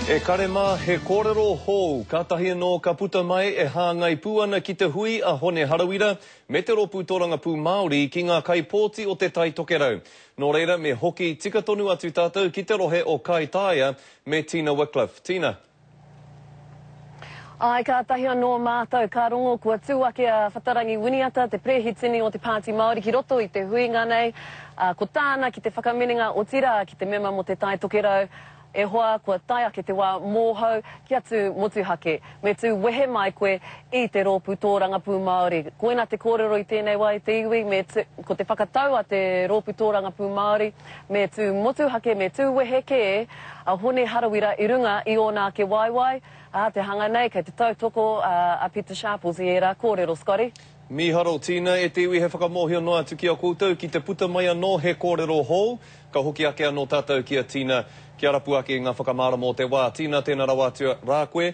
E kare mā, he kōrero hou kātahi anō ka puta mai e hāngai pū ana ki te hui a Hone Harawira me te Rōpū Tōrangapū Māori ki ngā kaipōti o Te Tai Tokerau. Nō reira, me hoki tika tonu atu tātou ki te rohe o Kaitaia me Tina Wickliffe. Tina. Āe, kātahi anō mātou ka rongo kua tū ake a Whatarangi Winiata, te perehitini o te Pāti Māori ki roto i te huinga nei. Ā, ko tāna ki te whakaminenga, otirā ki te mema mō Te Tai Tokerau, E hoa, kua tae ake te wā mōhou kia tū motuhake. Me tū wehe mai koe i te rōpū tōrangapū Māori. Koina te kōrero i tēnei wā i te iwi, me tū, ko te whakatau a te rōpū tōrangapū Māori, me tū motuhake, me tū wehe kē a Hone Harawira i runga i ōna ake waewae, ā, te hanga nei kei te tautoko a Pita Sharples i ērā kōrero, Scotty. Mīharo, Tina, e te iwi he whakamōhio noa atu ki a koutou ki te puta mai anō he kōrero hou, ka hoki ake anō tātou ki a Tina kia rapu ake i ngā whakamārama o te wā. Tina, tēnā rawa atu rā koe.